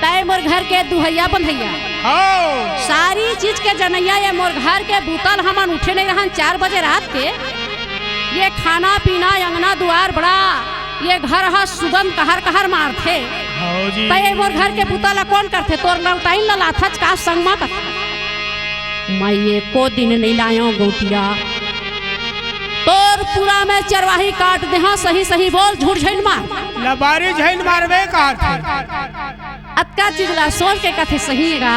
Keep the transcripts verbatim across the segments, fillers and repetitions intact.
तय मोर घर के दुहैया बंधैया। हव। सारी चीज के जनैया, ये मोर घर के बुता ल हमन उठे नहीं रहन चार बजे रात के। ये खाना पीना, अंगना दुआर बड़ा, ये घर ह सुगंध कहर कहर मारथे। हव जी। त ये मोर घर के बुता ल कोन करथे? तोर लौटाइन ल लाथच का संग म कथे। मैं एको दिन नहीं लायंव गौंटिया। तोर पूरा मैं चरवाही काट देहंव, सही सही बोल, झूठ झन मार। लबारी झन मारबे कहत हे। अतका चीज ला सोच के कथे सही हे गा।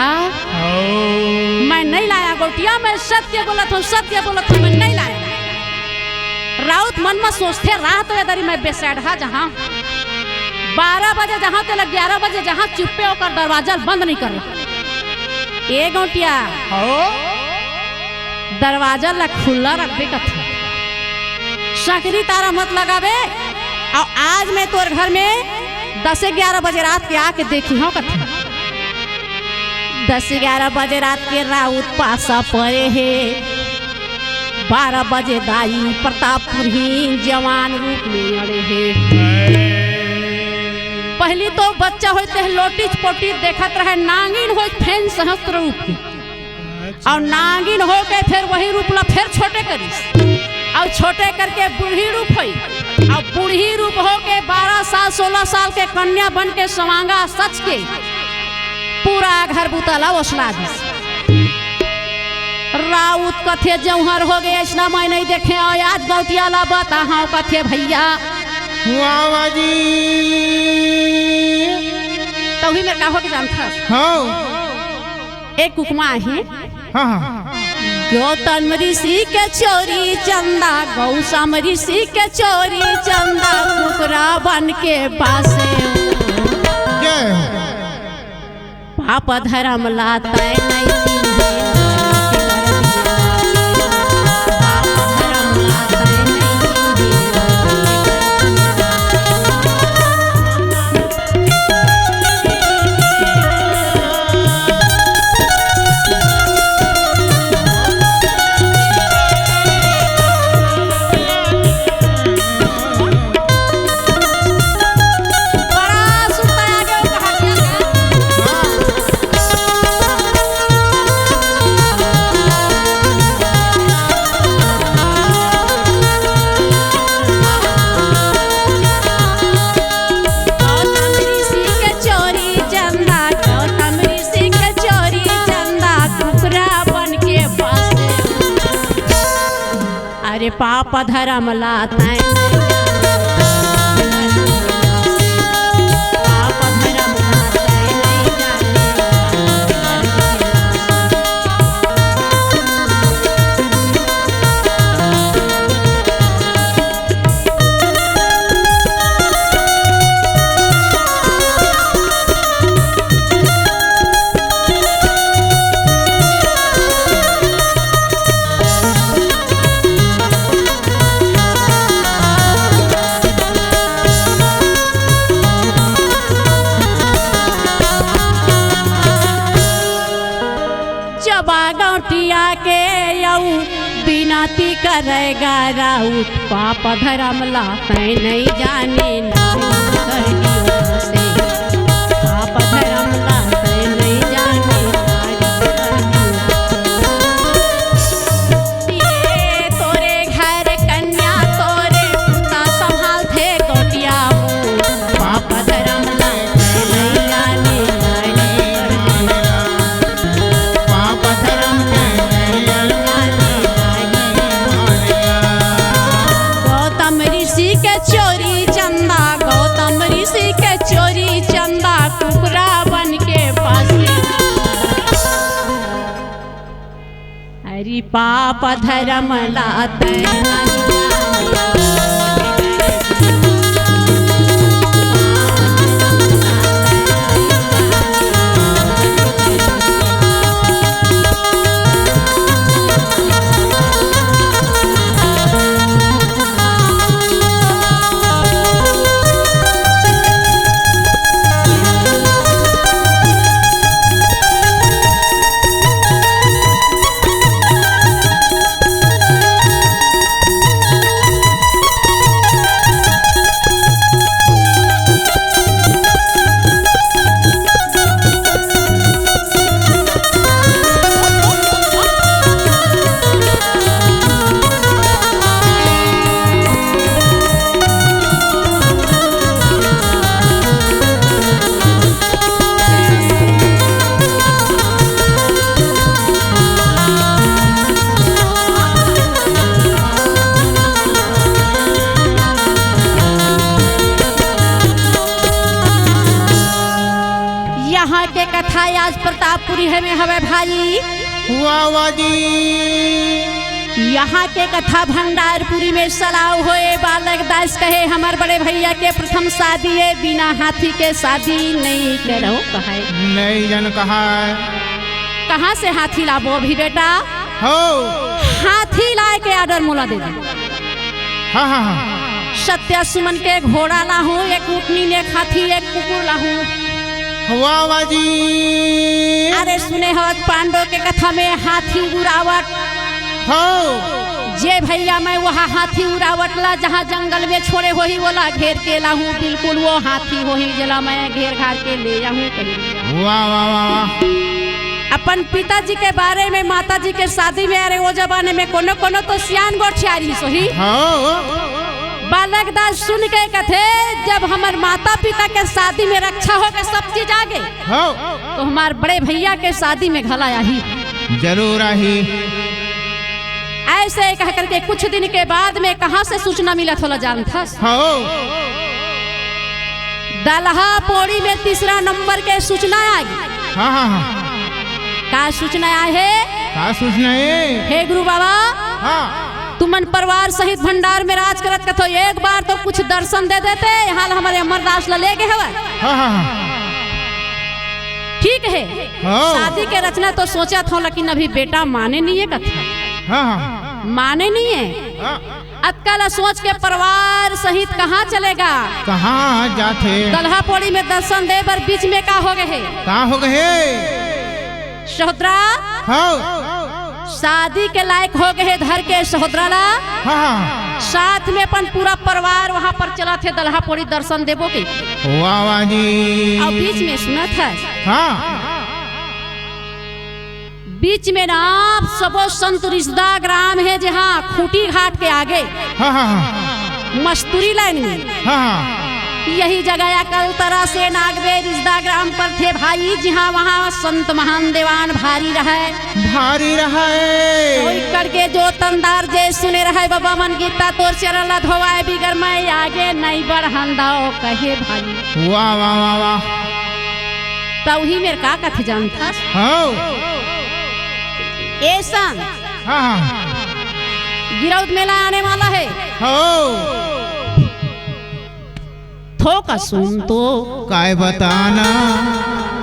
हव। मैं नहीं लायंव गौंटिया, मैं सत्य बोलत हंव, सत्य बोलत हंव, मैं नहीं लायंव। राउत मन म सोचथे, रात हो दरी मैं बेसैठा जहां, बारह बजे जहां, तेला ग्यारह बजे जहां, चुप्पे ओकर दरवाजा ल बंद नहीं करे। ए गौंटिया, हव। दरवाजा ला खुल्ला रखबे कथे, सकरी तारा मत लगाबे। अउ आज मैं तोर घर में दस ग्यारह बजे रात के आके देखिहंव कथे। दस ग्यारह बजे रात के राउत पासा परे हे, बारह बजे दाई प्रतापपुर ही जवान रूप में अड़े हे। पहली तो बच्चा होय ते लोटिच पोटिच देखत रहे, नांगिन होय फेन सहस्त्र रूप के। अउ नांगिन होके फेर वही रूप ला फेर छोटे करिस, अउ छोटे करके बूढ़ी रूप होई, अउ बूढ़ी रूप होके बारह साल सोलह साल के कन्या बन के सवांगा सच के पूरा घर बुता ला ओसना दिस। राउत कथे जौहर हो गे, अइसना मैं नहीं देखे, अउ आज गौंटिया ला बताहंव कथे भैया। वाह, वाह जी। तभी मेर का हो के जानथस? हव। एक उपमा हे। हाँ, हाँ। गौतम ऋषि के चोरी चंदा, गौतम ऋषि के चोरी चंदा, कुकरा बन के बासे। जय हो। पाप धरम ला तैं नहीं चिन्हे, पाप धरम ला तैं नहीं चिन्हे। गौतम ऋषि के चोरी चंदा, गौतम ऋषि के चोरी चंदा, कुकरा बन के बासे। अरे पाप धरम ला तैं नहीं जाने, पाप धरम ला तैं नहीं जाने। जब गौंटिया के अउ बिनती करे गा राउत, पाप धरम ला तैं नहीं जाने नारी कहियो से, पाप धरम ला तैं नहीं जाने नारी कहियो। ये तोरे घर कन्या तोरे पुता संभालथे गौंटिया हो, पाप धरम ला तैं नहीं जाने नारी कहियो। पाप धरम के गौतम ऋषि के चोरी चंदा, गौतम ऋषि के चोरी चंदा, कुकरा बन के बासे। अरे पाप धरम ला तैं नहीं जाने। आज प्रतापपुरी हे में हवे भाई। वाह, वाह जी। यहाँ के कथा भंडारपुरी में सलाव होए, बालक दास कहे, "हमर बड़े भैया के प्रथम शादी हे, बिना हाथी के शादी नहीं करो," कहे। नहीं जन कहा। कहाँ से हाथी लाबो अभी बेटा? हो। हाथी लाए के order मोला दे दे। हाँ, हाँ, हाँ। सत्या सुमन के घोड़ा लाहूं, एक ऊँटनी ने एक हाथी, एक कुकुर लाहूं। वाह, वाह जी। अरे सुने हो पांडव के कथा में हाथी उरावट। हो। जे भैया मैं वहाँ हाथी उरावट ला, जहाँ जंगल में छोड़े होही, वोला घेर के लाहूं, बिल्कुल वो हाथी होही, जेला मैं घेर घार के ले आहूं कहीं। वाह, वाह, वाह, वाह। अपन पिताजी के बारे में, माताजी के शादी में, अरे वो जमाने में कोनो कोनो तो सियान गोठियारी सोही। हाँ। बालक दास सुन के कथे, "जब हमर माता पिता के शादी में रक्षा होके सब चीज आगे, हाँ। तो हमार बड़े भैया के शादी में घला आही।" जरूर आही। ऐसे कह करके कुछ दिन के बाद में कहाँ से सूचना मिलत होला जानथस? हाँ। दलहा पौड़ी में तीसरा नंबर के सूचना आ गई। हाँ, हाँ, हाँ। का सूचना आए हे? का सूचना हे? हे गुरु बाबा, हाँ। तुमन परिवार सहित भंडार में राज करत कथो, एक बार तो कुछ दर्शन दे देते, यहाँ ल हमरे अमरदास ल ले गे हवय। हाँ, हाँ, हाँ। ठीक हे, हाँ। शादी के रचना तो सोचत हो, लेकिन अभी बेटा माने नहीं हे कथा। हाँ, हाँ। माने नहीं हे। हाँ। अतका ला सोच के परिवार सहित कहाँ चले गा? कहाँ जाथे? दलहा पौड़ी में दर्शन दे बर बीच में का हो गए हे? का हो गए हे? सहोदरा, हाँ। शादी के लायक हो गए हे धर के सहोदरा ला। हाँ, हाँ। साथ में अपन पूरा परिवार वहाँ पर चलत हे दलहा पौड़ी दर्शन देबो के। वाह, वाह जी। अउ बीच में सुनत हे। हाँ। बीच में ना सबो संत रिसदा ग्राम हे, जहाँ खूंटी घाट के आगे। हाँ, हाँ, हाँ। मस्तूरी लाइन में। हाँ, हाँ। यही जगह अकलतरा से नागबे रिसदा ग्राम परथे भाई, जिहाँ वहाँ संत महान देवान भारी रहय। भारी रहय। कोई करके जो तंदार जे सुने रहय, बाबा मन गीता तोर चरण ला धोवाय बिगर मैं आगे नहीं बढ़न दव कहे भाई। वाह, वाह, वाह, वाह। त उही मेर का कथे जानथस? हाँ। ए संग। हाँ, हाँ। गिरौद मेला आने वाला हे। हाँ। थोक सुन तो। काय बताना।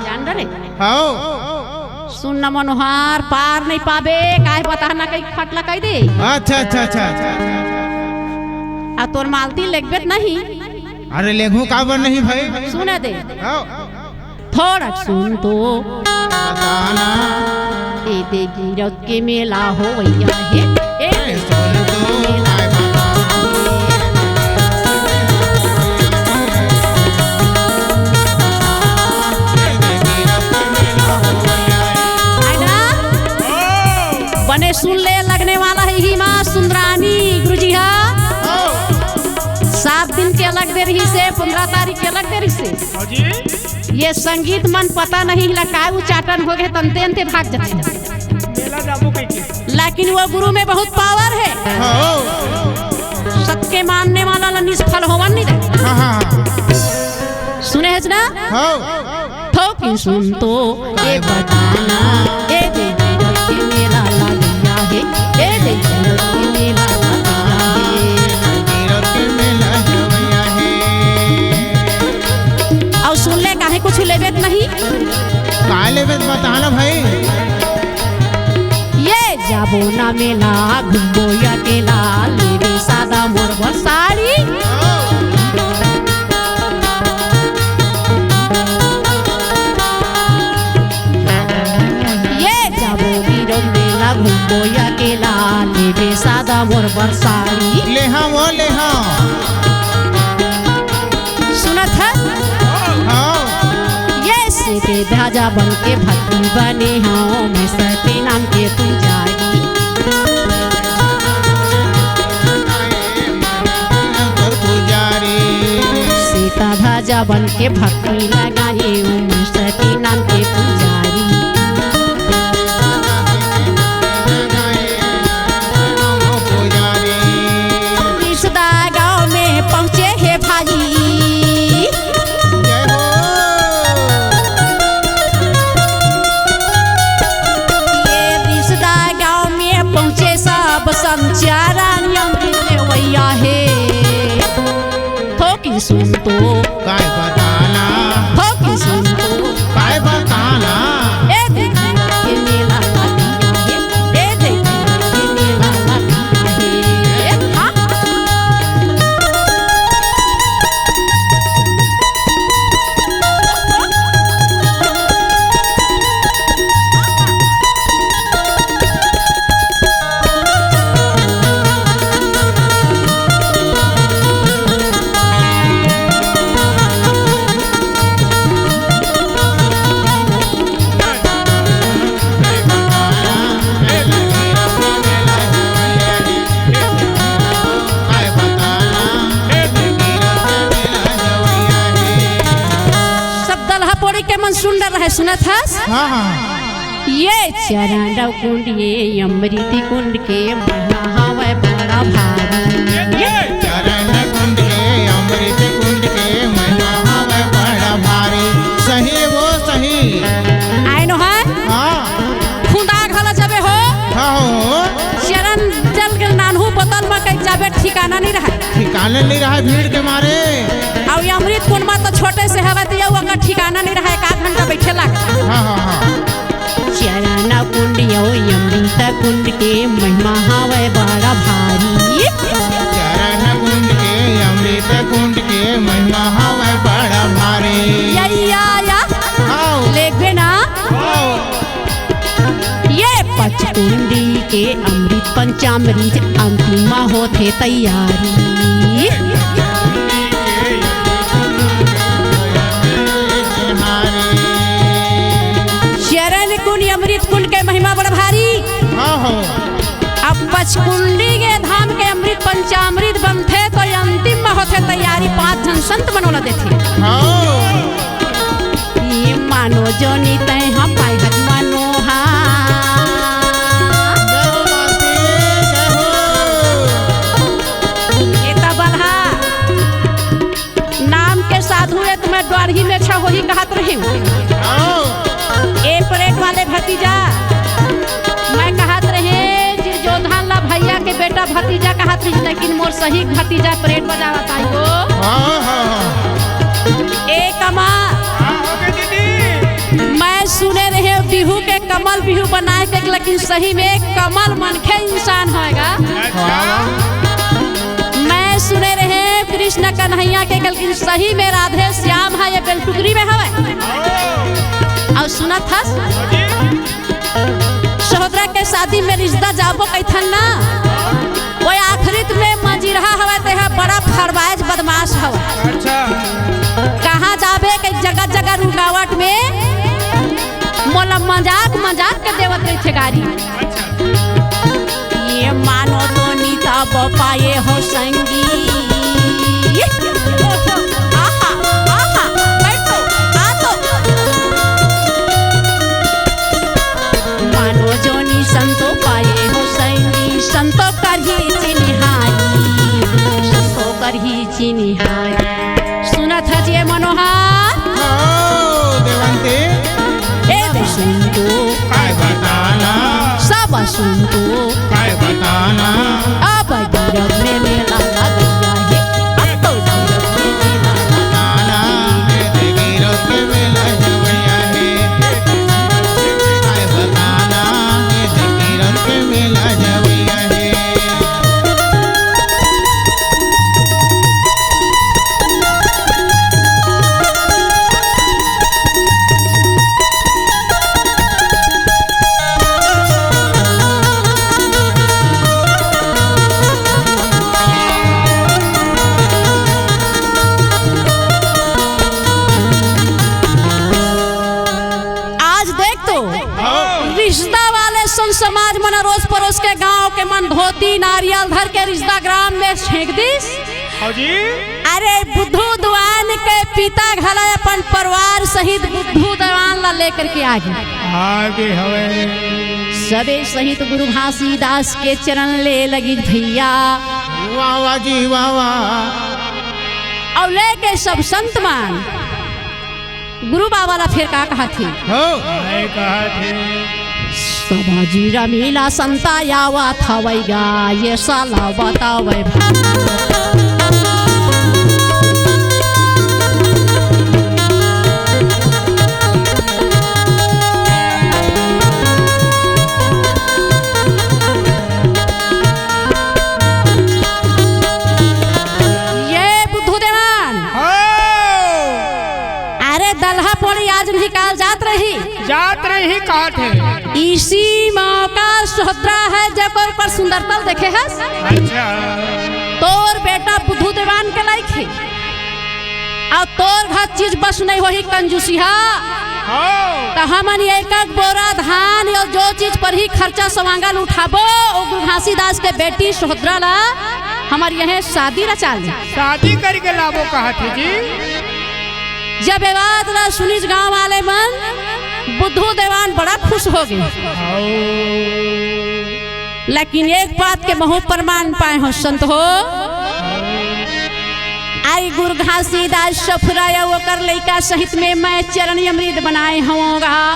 जान डरे? हाँ। सुन न मनोहर, पार नहीं पाबे, काय बताना कही खटला कही दे। अच्छा, अच्छा, अच्छा, अच्छा, अच्छा, अच्छा। आ तोर मालती लेगबे त नहीं। अरे लेगहूँ काबर नहीं भाई? सुने दे। हाँ। थोड़ा सुन तो। बताना। ए दे गिरौद के मेला होवइया हे। ए दे सुन तो। मेला। आय ना? बने सुन ले, लगने वाला हे ही माँ सुंदरानी गुरुजी हा। सात दिन के अलग दे रहिसे, पंद्रह तारीख के अलग दे रहिसे। हाँ जी। ये संगीत मन पता नहीं ला काय उचाटन हो गए, तंते अंते भाग जाथे। मेला जाबो कहिके। लेकिन वो गुरु में बहुत power हे। हाँ। सत के मानने वाला ला निष्फल होवन नहीं दे। हाँ, हाँ, हाँ। सुने हस ना? हाँ। थोकिन सुन तो, ए बताना, ए दे गिरौद के मेला लगइया हे, ए दे गिरौद के मेला लगइया हे। गिरौद के मेला लगइया हे। अउ सुन ले, काहे कुछ लेबे त नहीं? का लेबे त बताना भाई। ये जाबो ना मेला, घूमबो अकेला, लेबे सादा मोर बर साड़ी। ये जाबो गिरौद मेला, घूमबो अकेला, लेबे सादा मोर बर साड़ी। ले हाँ वो ले हाँ। सुनत हे? हाँ। ये सीते ध्वजा बन के भक्ति बने हूँ, मैं सती नाम के पुजारी। सीता ध्वजा बन के भक्ति लगाए हूँ, मैं सती नाम के पुजारी। रिसदा गाँव में पहुँचे हे भाई। जय हो। सुन तो। काय बताना? हो कि सुन तो। काय बताना? ए देखी के मेला लगिया हे, ए देखी के मेला लगिया हे। हाँ। सब दलहा पोड़ी के मन सुन डर रहे, सुनत हस? हाँ, हाँ। ये चरण कुंड, ये अमृत कुंड के महिमा हवय बड़ा भारी। ये चरण कुंड के अमृत कुंड के महिमा हवय बड़ा भारी। सही वो सही। आय नो है? हाँ। खुदा घला जबे हो। हाँ हो। चरण जल के नानहू बोतल में कहीं जाबे ठिकाना नहीं रहा। ठिकाने नहीं रहा भीड़ के मारे। अउ ये अमृत कुंड में तो छोटे से हवय तो ये ओकर ठिकाना नहीं रहा, एक आध घंटा बैठे लाग। हाँ, हाँ, हाँ। चरण कुंड यो अमृत कुंड के महिमा हवय बड़ा भारी। चरण कुंड के अमृत कुंड के महिमा हवय बड़ा भारी। या, या, या। आओ। लेखबे ना। आओ। ये पचकुंडी के अमृत पंचामृत अंतिम होथे तैयारी। चरण कुंड अमृत कुंड के महिमा बड़ भारी। हाँ हो। अब पचकुंडी के धाम के अमृत पंचामृत बनथे तो ये अंतिम में होथे तैयारी, पांच झन संत मन ओला देथे। हाँ। ये मानो जोनी तै हम पाई हत मनोहा। जय हो मासी, जय हो। ये तबलहा। नाम के साधु ए तुम्हें डोरही में छहोही कहत रही। आओ। ए परेड वाले भतीजा, मैं कहत रहे जिरजोधन ला भैया के बेटा भतीजा कहत रही, लेकिन मोर सही भतीजा परेड बजावत आई हो। हाँ, हाँ, हाँ। ए कमा, हाँ, हो गए दीदी। मैं सुने रहे बिहू के कमल बिहू बनाए के, लेकिन सही में कमल मनखे इंसान होएगा। अच्छा। मैं सुने रहे कृष्ण कन्हैया के, लेकिन सही में राधे श्याम है ये बेलटुकरी में हवे। और सुनत हस, सहोदरा के शादी में रिश्ता जाबो कैथन ना, वो आखिरी में मंजीरहा हवे, ते है बड़ा फरबाज बदमाश हवे। अच्छा। कहाँ जाबे के जगह जगह रुकावट में मोला मजाक मजाक के देवत रहिथे गारी। ये मानो तो नीता बपाए हो संगी। आहा, आहा, बैठो, आ तो। मानो जोनी संतो पाए हो संगी, संतो करही चिन्हारी, संतो करही चिन्हारी। सुनत हस ये मनोहर? हो, देवंती। ए दे सुन तो। काय बताना? सब सुन तो। काय बताना? अब गिरब में मेला लगैया हे। अब तो गिरब में मेला बताना। ए दे गिरब में मेला लगैया हे। काय बताना? ए दे गिरब में मेला लगैया हे। आज देख तो, हाँ। रिश्ता वाले संत समाज मन, अरोस परोस के गांव के मन धोती नारियल धर के रिश्ता ग्राम में छेंक दिस। हाँ जी। अरे बुद्धू दीवान के पिता घला अपन परिवार सहित बुद्धू दीवान ला लेकर के आगे। आगे हवे। सबे सहित गुरु घासीदास के चरण ले लगी भैया। वाह वाह जी, वाह वाह। अउ लेके सब संत मन गुरु बाबा ला फेर का कहत हे? हो। नहीं कहत हे। समाजी रमीला संता यावा थावैगा, ये साला बतावै। जात रही कहत हे। इसी मौका सोहदरा हे, जेकर ऊपर सुंदरता ल देखे हस। अच्छा। तोर बेटा बुद्धू देवान के लाइक हे। अउ तोर घर चीज बस नहीं होही कंजूसिहा। हो। त हमन एक एक बोरा धान या जो चीज परही खर्चा सवांगल उठाबो, ओ गुरु घासीदास के बेटी सोहदरा ला हमर यहें शादी रचा ले। शादी करके लाबो कहत हे जी। जब ए बात ला सुनिस गांव वाले मन, बुद्धू देवान बड़ा खुश हो गे। हाओ। लेकिन एक बात के महूं प्रमाण पाए हों संत हो, आई गुरु घासीदास सफुरा या ओकर लइका सहित में मैं चरणी अमृत बनाए हों गा।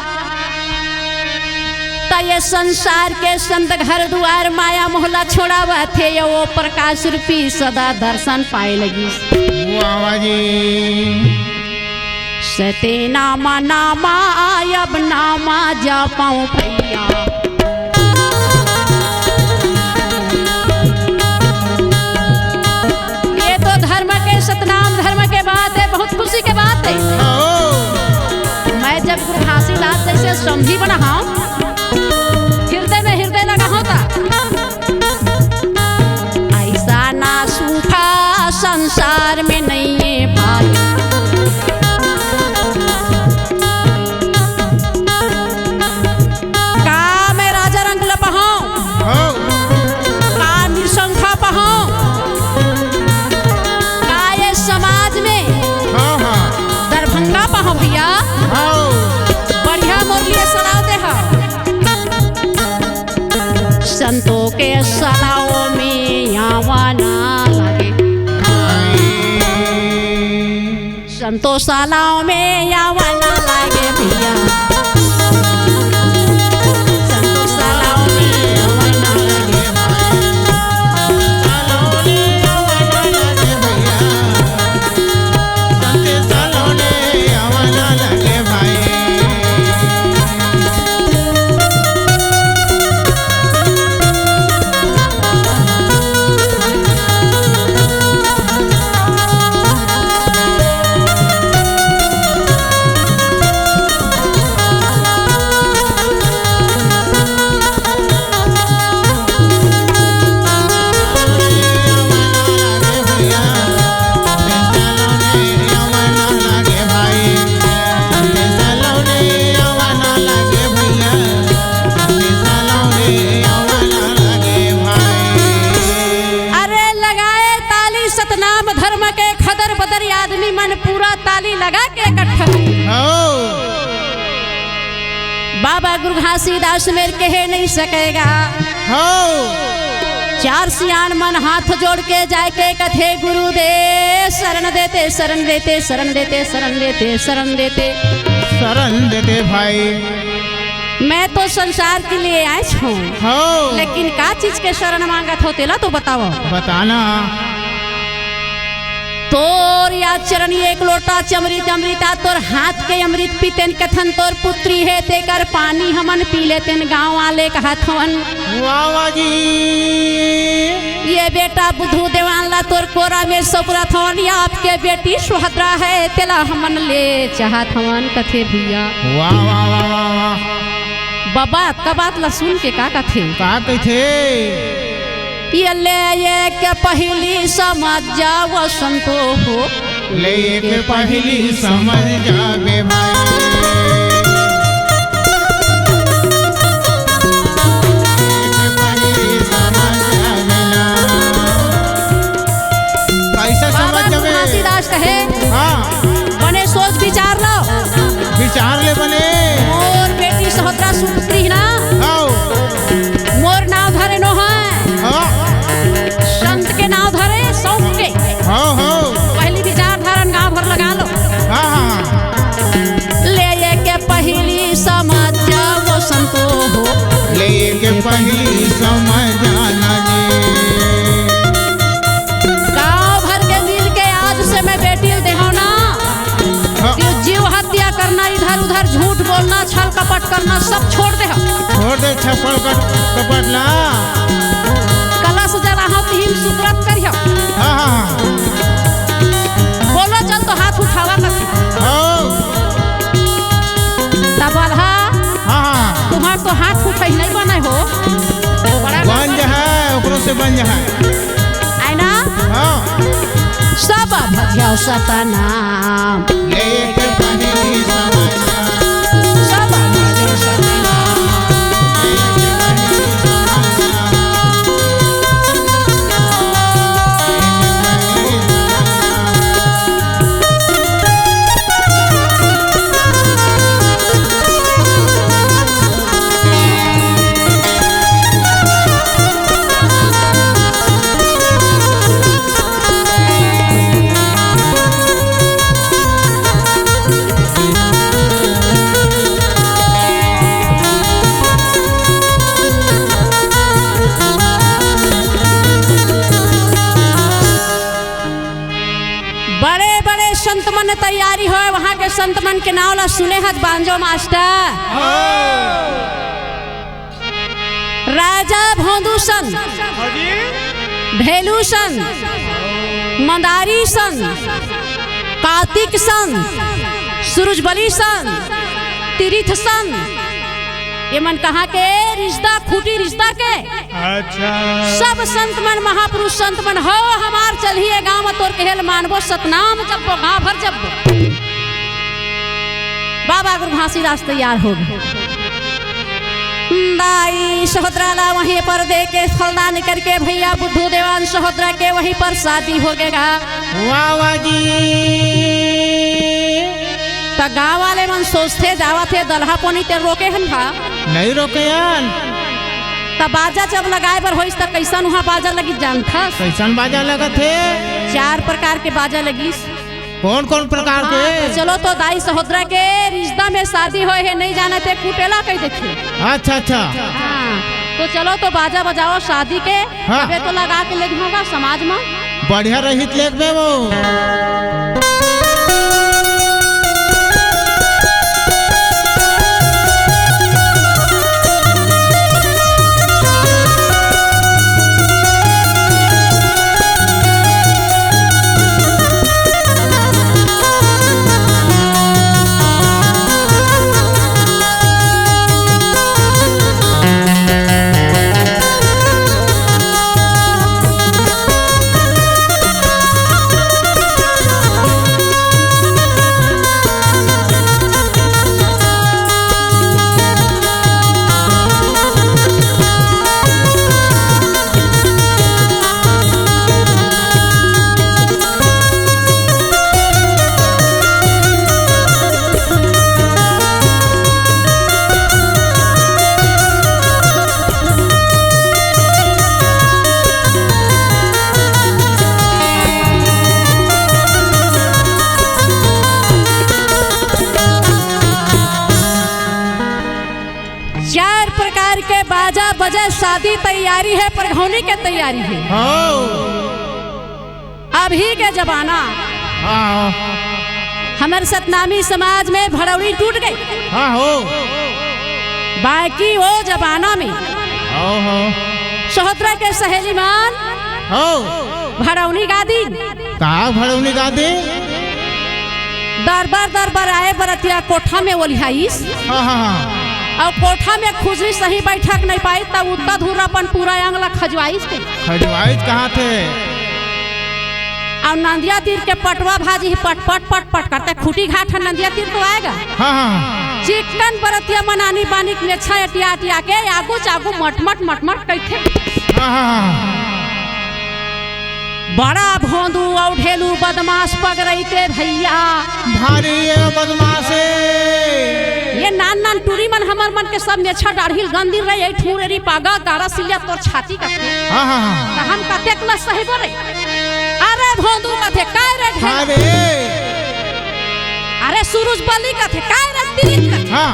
त ये संसार के संत घर दुआर माया मोह ला छोड़ावत हे, ये ओ प्रकाश रूपी सदा दर्शन पाए लगिस। वाह, वाह जी। सते नामा नामा अब नामा जपौं भइया। ये तो धर्म के सतनाम धर्म के बात हे, बहुत खुशी के बात हे। आओ। मैं जब गुरु घासीदास जइसे समधी बना हौं, हिरदे में हिरदे लगा हों त अइसा ना सुखा संसार में नइये भाई। का मैं राजा रंग ल पहांव? हो। का नृशंखा पहांव? का ये समाज में हाँ, हाँ। दरभंगा पहांव भइया? हो। बढ़िया मोर लिए सलाव दे हा। संतों के सलाव में आवा ना लागे। संतों सलाव में आवा ना लागे भइया। संतों सलाव में आवा ना लागे। अरे लगाए ताली सतनाम धर्म के खदर बदर आदमी मन पूरा ताली लगा के इकट्ठा। हो। बाबा गुरु घासीदास मेर कहे नहीं सकेगा। हो। चार सियान मन हाथ जोड़ के जाके कथे, "गुरु दे शरण देते, शरण देते, शरण देते, शरण देते, शरण देते।" शरण देते भाई। मैं तो संसार के लिए आए छो। हो। लेकिन का चीज के शरण मांगत हो, तेला तो बताओ। बताना। तोर या चरणी एक लोटा चमरित अमृता, तोर हाथ के अमृत पीतेन कथन तोर पुत्री हे, तेकर पानी हमन पी लेतेन, गांव वाले कहत हवन। वाह, वाह जी। ये बेटा बुद्धू देवान ला तोर कोरा में सौंपरत हवन, या आपके बेटी सुभद्रा हे, तेला हमन ले चाहत हवन, कथे भइया। वाह, वाह, वाह, वाह, वाह। बाबा, अतका बात ला सुन के का कथे? का कथे? ये ले ये के पहिली समझ जाव संतो हो। ले ये के पहिली समझ जाबे भाई। ले ये के पहिली समझ जाबे ना। कइसे समझ बाबा जाबे? तुलसीदास कहे, हाँ। बने सोच विचार लो। विचार ले बने। मोर बेटी सहोदरा सुपुत्री ना। हाँ। मोर नाव धरे नो है। हाँ। संत के नाव धरे, सौंप के। हाँ, हाँ। पहिली विचार धारन गांव भर लगा लो। हाँ, हाँ। ले ये के पहिली समझ जाव संतो हो। ले ये के पहिली समझ जाना जी। गांव भर के मिल के आज से मैं बेटी ल देहव ना। हाँ। ये जीव हत्या करना, इधर उधर झूठ बोलना, छल कपट करना, सब छोड़ देहव। छोड़ दे छल कपट, कपट ला। कलश जलाहव, तिही म सुतरत करिहव। हाँ, हाँ, हाँ। बोलो चल तो हाथ उठावा कथी। हाँ। तब आधा आय ना? हाँ। सब भजो सतनाम। लेके पहली समझ। सब भजो सतनाम। लेके पहली समझ। बड़े बड़े संत मन तैयारी होय, वहां के संत मन के नाव ला सुने हत बांजो मास्टर। राजा भोंदू सन, हाँ जी। ढेलू सन, मंदारी सन, कार्तिक सन, सूरजबली सन, तीर्थ सन, ये मन कहाँ के? रिश्ता, खूंटी रिश्ता के। अच्छा। सब संत मन, महापुरुष संत मन हो, हमार चलही ए गांव म तोर कहे ल मानबो, सतनाम जपबो, गांव भर जपबो। बाबा गुरु घासीदास तैयार हो गे। दाई सहोदरा ला वहीं पर दे के फलदान करके भैया बुद्धू देवान सहोदरा के वहीं पर शादी हो गे गा। वाह, वाह जी। त गांव वाले मन सोचथे, जावत हे दलहा पोनी ते रोके हन भा। नहीं रोके हन। त बाजा जब लगाए बर होइस त कैसन उहाँ बाजा लगिस जानथस? कैसन बाजा लगत हे? चार प्रकार के बाजा लगिस। कौन कौन प्रकार के? हाँ, त चलो तो दाई सहोदरा के रिश्ता में शादी होय हे, नहीं जानत हे कुटेला कहि देथे। अच्छा, अच्छा। हाँ, तो चलो तो बाजा बजाओ शादी के। हाँ। अबे तो लगा के ले जाऊंगा समाज में। बढ़िया रहित लेगबे वो। चार प्रकार के बाजा बजे, शादी तैयारी हे, परघौनी के तैयारी हे। हाँ। अभी के जमाना, हाँ। हमर सतनामी समाज में भड़ौनी टूट गई। हाँ हो। बाकी वो जमाना में हाँ, हाँ। सहोदरा के सहेली मन हाँ। भड़ौनी गा दिन। का भड़ौनी गा दिन? दरबार, दरबार आए बरतिया कोठा में ओलिहाइस। हाँ, हाँ, हाँ। अउ कोठा में खुजरी सही बैठक नहीं पाइस, तब उत्ता धूर अपन पूरा अंग ला खजवाइस के। खजवाइस कहाँ थे? अउ नंदिया तीर के पटवा भाजी पट, पट, पट, पट करते खूंटी घाट ह नंदिया तीर तो आय गा। हाँ, हाँ, हाँ। चिक्कन बरतिया मन आनी बानी के मेछा अटिया, अटिया के आगू चागू मटमट, मटमट कहिथे। हाँ, हाँ, हाँ। बड़ा भोंदू अउ ढेलू बदमाश पगरई ते भैया। भारी ये बदमाश हे। ये नान नान टूरी मन हमर मन के सब मेछा डाढ़ी ल गंदिर रहे, यही ठूरेरी पागा गारा सिलिया तोर छाती कथे। हाँ, हाँ, हाँ। त हम कतेक ल सहिबो रे। अरे भोंदू कथे, काय रे ढेलू? अरे। अरे सूरजबली कथे, काय रे तीर्थ कथे? हाँ।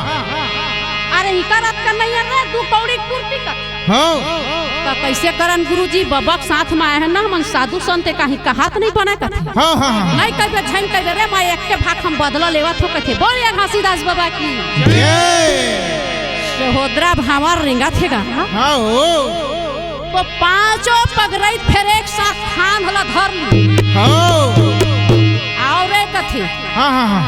अरे इकर अतका नहीं है रे, दू कौड़ी कुर्ती कथे। हाँ। त कैसे करन गुरुजी, बबक साथ में आए हैं ना, हमन साधु संत कहीं कहात नहीं बना कथे। हाँ, हाँ, हाँ। नहीं कहिबे, झन कहिबे रे, मैं एक के भाग हम बदला लेवत हो कथे। बोलिए घासीदास बाबा की। जय। सहोदरा भांवर रेंगत हे गा। हाँ हो। तो पांचों पगरई फेर एक साथ थान हला धर ली। हाँ। और एक कथे। हाँ, हाँ, हाँ।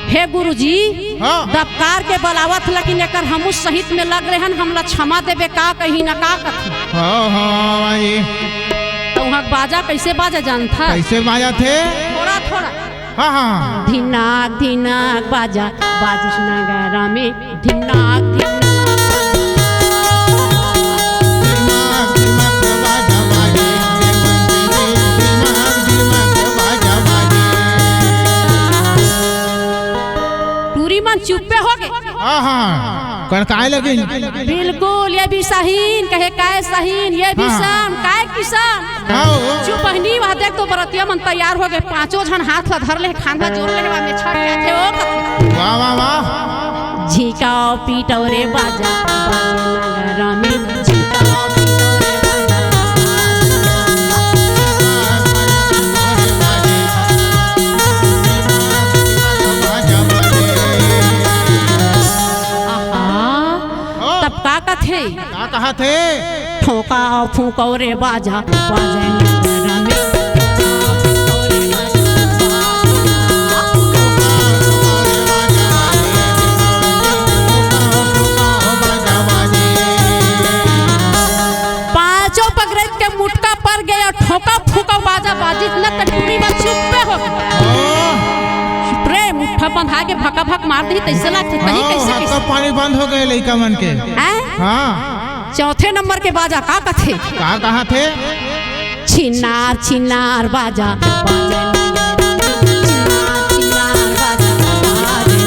हे गुरुजी, हाँ। दबकार के बलावत, लेकिन एकर हमू सहित में लग रहे हन, हमला क्षमा देबे का कही न का कथी। हाँ, हाँ, भाई। तो वहाँ बाजा कैसे बाजा जानता? कैसे बाजा थे? थोड़ा, थोड़ा। हाँ, हाँ। धिनाक, धिनाक बाजा, बाजिस नगारा में, धिनाक, धिनाक। धिनाक, धिनाक बाजा बाजे, धिनाक, धिनाक बाजा बाजे। टूरी मन चुप्पे हो गे। हाँ, हाँ। कड़काए लगिन। बिल्कुल, ये भी सहीन, कहे काय सहीन, ये भी हाँ। सम, काय किसम। हाँ, हो। चुप बहिनी, वह देख तो बरतिया मन तैयार हो गे, पांचों झन हाथ ला धर ले, खांधा जोर ले, हवा में छड़ के थे, ओ कथे। वाह, वाह, वाह। झिकाओ पीटो रे बाजा, बाजे नगारा में, झिकाओ पीटो रे बाजा। आहा, हाँ। तब का कथे? का कहा थे? ठोका अउ फूंको रे बाजा, बाजे नगारा में। पांचों पगरैत के मुटका पर गया, ठोका फूंको बाजा बाजिस न त टूरी मन चुप्पे हो। हाँ। चुप रे, मुट्ठा बंधा के भका भक मार दी, तैसे लागथे, तही हाँ, कैसे, हाथ कैसे? का पानी बंद हो गए लइका मन के। हैं? हाँ। चौथे नंबर के बाजा का कथे? का कहा थे? छिनार छिनार बाजा, बाजे नगारा में। छिनार छिनार बाजा, बाजे नगारा में।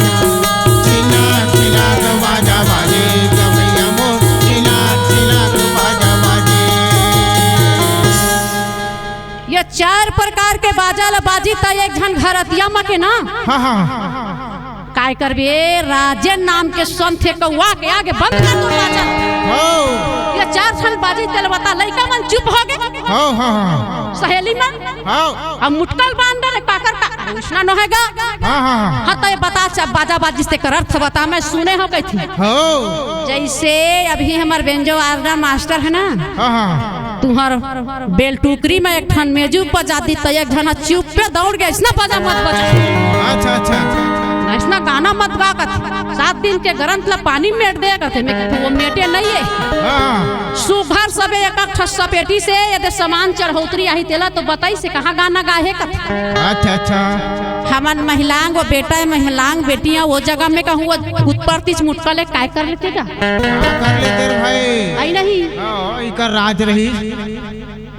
छिनार छिनार बाजा बाजे, गवैया मोर, छिनार छिनार बाजा बाजे। ये चार प्रकार के बाजा ल बाजी त एक झन घरतिया म के ना। हाँ, हाँ। काय करबे, राजेन नाम के संत हे कौआ के आगे बंद कर दो बाजा। हो। ये चार ठन बाजी तेल बता, लइका मन चुप हो गे। हो, हो, हो। सहेली मन। हो। अब मुटकल बांध डरे काकर का, उसना नोहेगा। हाँ, हाँ, हाँ। हाँ, तो ये बता, अच्छा, बाजा बाजिस तेकर अर्थ बता, मैं सुने हो कही थी। हो। जैसे अभी हमर बेंजो आर्डर मास्टर है ना, हाँ, हाँ। तुहर बेल टुकरी में एक ठन मेजू बजा दी, त एक झन चुप्पे दौड़ गे, अइसना बाजा मत बजा। अच्छा, अच्छा। अइसना गाना मत गा कथे। सात दिन के गरंत ला पानी मेट दे कथे, मैं कथे, वो मेटे नहीं है। हाँ। सुघर सबे एक एक ठस सपेटी से, यदि समान चढ़ौतरी आही तेला तो बताई से कहाँ गाना गाहे कथे। अच्छा, अच्छा। हमन महिलांग, वो बेटा है महिलांग, बेटियां वो जगह में कहूँ, वो उत्परतीच मुटका ले काय कर लेते का? का कर लेते रे भाई? आई नहीं। हाँ, इकर राज रही।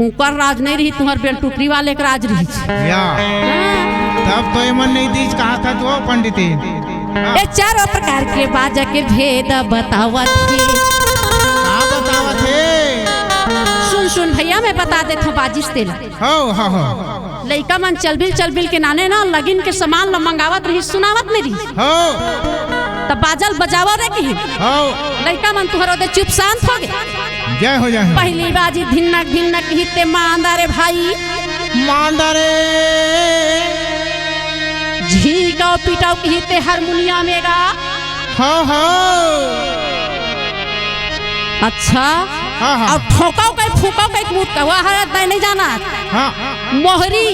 उकर राज नहीं रही, तुहर बेल टुकरी वाले के राज रही। या। हाँ। तब तो एमन नहीं दीज कहा था तो पंडित। हाँ। ये चारों प्रकार के बाजा के भेद बतावत हे। का बतावत हे? सुन, सुन भैया, मैं बता देत हूँ बाजिस तेला। हो, हो, हो। लइका मन चलबिल चलबिल के नाने ना लगिन के समान ल मंगावत रही, सुनावत नहीं रही। हो। तब बाजल बजावा रे कही। हो। लइका मन तुहर ओदे चुप शांत हो गे। जय हो, जय हो। पहली बाजी धिनक धिनक हिते मांदा रे भाई। मांदा रे। झीकाओ पिटाओ कहिते हारमोनिया में गा। हाँ, हाँ। अच्छा। हाँ, हाँ। अउ ठोकाओ कहीं फूकाओ कहीं कूद का, वह है, तय नहीं जाना। हाँ। मोहरी।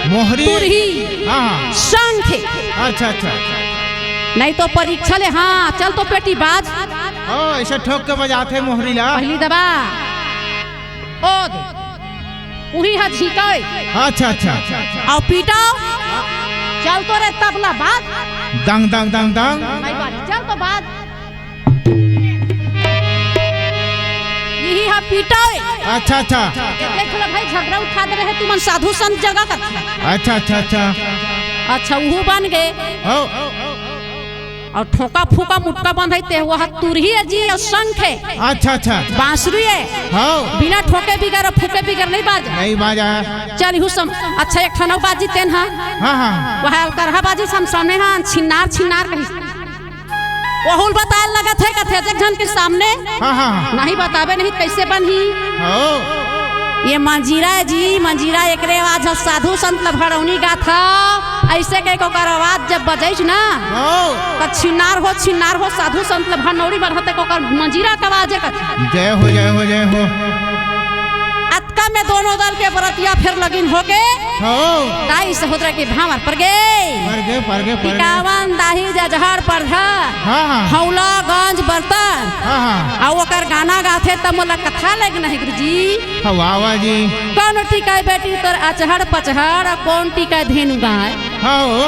मोहरी। तुरही। हाँ, हाँ। शंख। अच्छा, अच्छा। नहीं तो परीक्षा ले, हाँ, चल तो पेटी बाज। ओ, ऐसे ठोक के बजाथे मोहरी ला। पहली दबा। ओ दे। उही हा झीकाओ। अच्छा, अच्छा। अउ पीटाओ। चल तो रे तबला बाज। दंग, दंग, दंग, दंग। भाई बारी, चल तो बाज। इही हा पीटाओ। अच्छा, अच्छा। ये देख लो भाई, झगड़ा उठा दे रहे तुमन साधु संत जगह का। अच्छा, अच्छा, अच्छा। अच्छा, उहू बन गे। हो। अउ ठोका फूका मुटका बंधई ते, वह तुरही है जी, अउ शंख है। अच्छा, अच्छा। बांसुरी है। हाँ। बिना ठोके बिगर, फूके बिगर नहीं बाजा। नहीं बाजा। चल, इहू सम-, अच्छा, एक ठन अउ बाजी तेन हा। हाँ, हाँ। वह अलकरहा बाजी सम सामने हा, छिन्नार, छिन्नार कही। ओहुल बताए लगत है, कथे एक झन के सामने। हाँ, हाँ। नहीं बताबे नहीं, कैसे बनही? हो। ये मंजीरा है जी, मंजीरा एकरे आवाज ह साधु संत ल भड़ौनी गाथा। ऐसे कह के ओकर आवाज जब बजैस ना, हो। त छिनार हो, छिनार हो, साधु संत ल भड़ौनी बरहते ओकर मंजीरा के आवाज है कथे। जय हो, जय हो, जय हो। अतका में दोनों दल के बरतिया फेर लगिन होके हो। दाई सहोदरा के भांवर पर गे। पर गे, पर गे, पर गे। टिकावन, दाहिज, अचहड़, परधा, हाँ, हाँ। हौलागंज, बरतन। हाँ, हाँ। अउ ओकर गाना गाथे त मोला कथा लग नहीं गुरुजी। हाँ, वाह, वाह जी। कौन टिकाय बेटी तोर अचहड़ पचहड़, अउ कौन टिकाय धेनु गाय। हाँ, हो।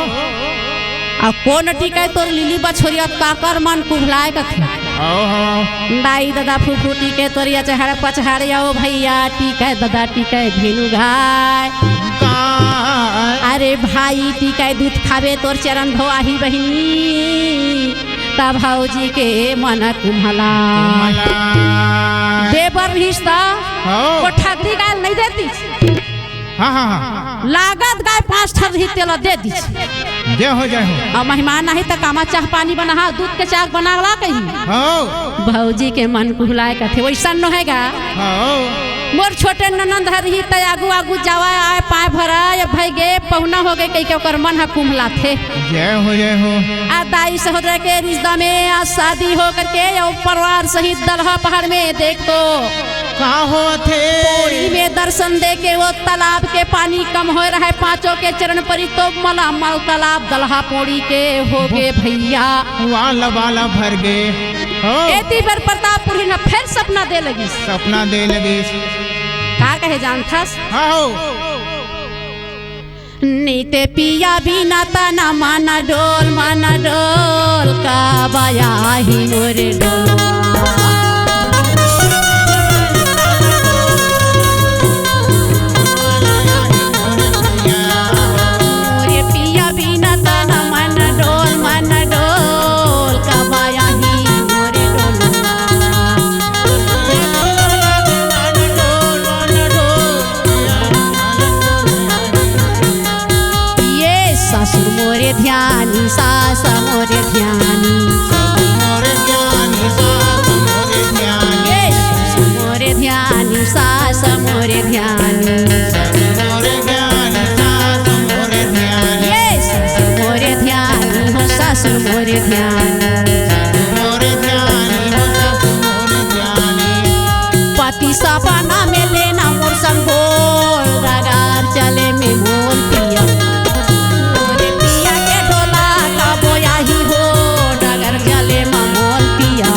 अउ कौन टिकाय तोर लिली बछोरिया, काकर मन कुम्हलाय कथे। हाँ, हाँ। दाई ददा फूफू टिके तोर अचहड़ पचहड़, अउ भैया टिकाय ददा टिकाय धेनु गाय। गाय। अरे भाई टिकाय दूध खाबे तोर चरण धोआही बहिनी, त भौजी के मन कुम्हला। कुम्हला। दे बर रिहिस त हाँ। वो ठगरी गाय ल नहीं देतिस। हाँ, हाँ, हाँ। लागत गाय पाँच ठन रही तेला दे दिस। जय हो, जय हो। अउ मेहमान आही त कामा चाह पानी बना, हाँ, दूध के चाह बना ला कही। हाँ। भौजी के मन कुहलाय कथे, वइसन नोहे गा। हाँ। मोर छोटे ननंद हर ही त आगू आगू जावा आय पाय भरा, ये भई गे पहुना हो गे कहिके ओकर मन ह कुम्हलाथे। जय हो, जय हो। आ दाई सहोदरा के रिश्ता में आज शादी हो करके अउ परिवार सहित दलहा पहाड़ में देख तो का होथे? पौड़ी में दर्शन दे के वो तालाब के पानी कम होय रहय, पांचों के चरण परी तो मलामल तालाब दलहा पौड़ी के हो गे भैया। वाला वाला भर गे। हो। एती बर प्रतापपुरी न फेर सपना दे लगिस। सपना दे लगिस। का कहे जानथस? हाँ हो। नीते पिया बिना तना मन डोल, मन डोल, का बया ही मोर डोल। मोरे पिया बिना तना मन डोल, मन डोल, का बया ही मोर डोल। ये सासु मोरे ध्यानी, सास मोरे ध्यानी। सासु मोरे ध्यानी, सास मोरे ध्यानी। ये सासु मोरे ध्यानी, सास मोरे ध्यानी। सासु मोरे ध्यानी, सास मोरे ध्यानी। ये सासु मोरे ध्यानी, हो सासु मोरे ध्यानी। सासु मोरे ध्यानी, हो सासु मोरे ध्यानी। पति सपना में लेना मोर संग बोल, डगर चले में मोर पिया। मोरे पिया के डोला का बोया ही हो, डगर चले मा मोर पिया।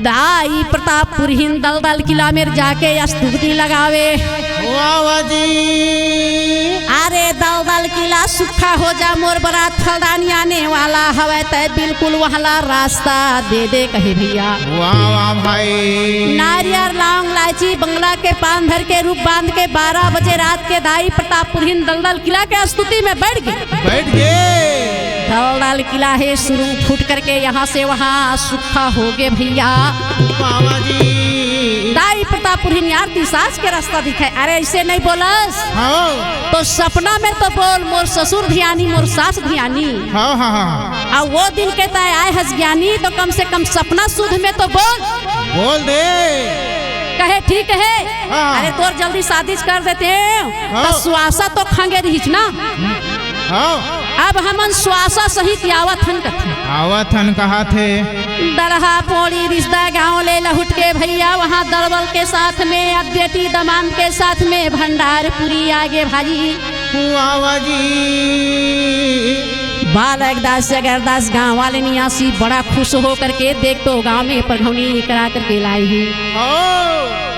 दाई प्रतापपुरहिन दलदल किला मेर जाके स्तुति लगावे। वाह, वाह जी। अरे दलदल किला सुक्खा हो जा, मोर बरात फलदानी आने वाला हवय, तै बिल्कुल वहला रास्ता दे दे कहे भैया। वाह, वाह भाई। नारियर, लौंग, लाइची, बंगला के पान धर के रूप बांध के बारह बजे रात के दाई प्रतापपुरहिन दलदल किला के स्तुति में बैठ गे। बैठ गे। दलदल किला हे सुरुंग फूट करके यहाँ से वहाँ सुक्खा हो गे भैया। बाबा जी। दाई प्रतापपुरहिन यार दिसाज के रास्ता दिखाए। अरे ऐसे नहीं बोलस। हाँ। तो सपना में तो बोल, मोर ससुर धियानी, मोर सास धियानी। हाँ, हाँ, हाँ। आ वो दिन के तय आए हस ज्ञानी, तो कम से कम सपना सुध में तो बोल। बोल दे। कहे ठीक है। हाँ। अरे तोर जल्दी शादी कर देते हैं, हाँ। तो सुआसा तो खंगे रहिस ना। हाँ। अब हमन सुआसा सहित आवत हन कथे। आवत हन कहाथे। दलहा पौड़ी रिश्ता गांव ले लहुट के भैया वहाँ दलबल के साथ में, अब बेटी दमांद के साथ में भंडारपुरी आगे भाजी। वाह, वाह जी। बालक दास जगरदास गांव वाले नियासी बड़ा खुश हो करके देख तो गांव में परघौनी करा करके लाई ही। हाँ।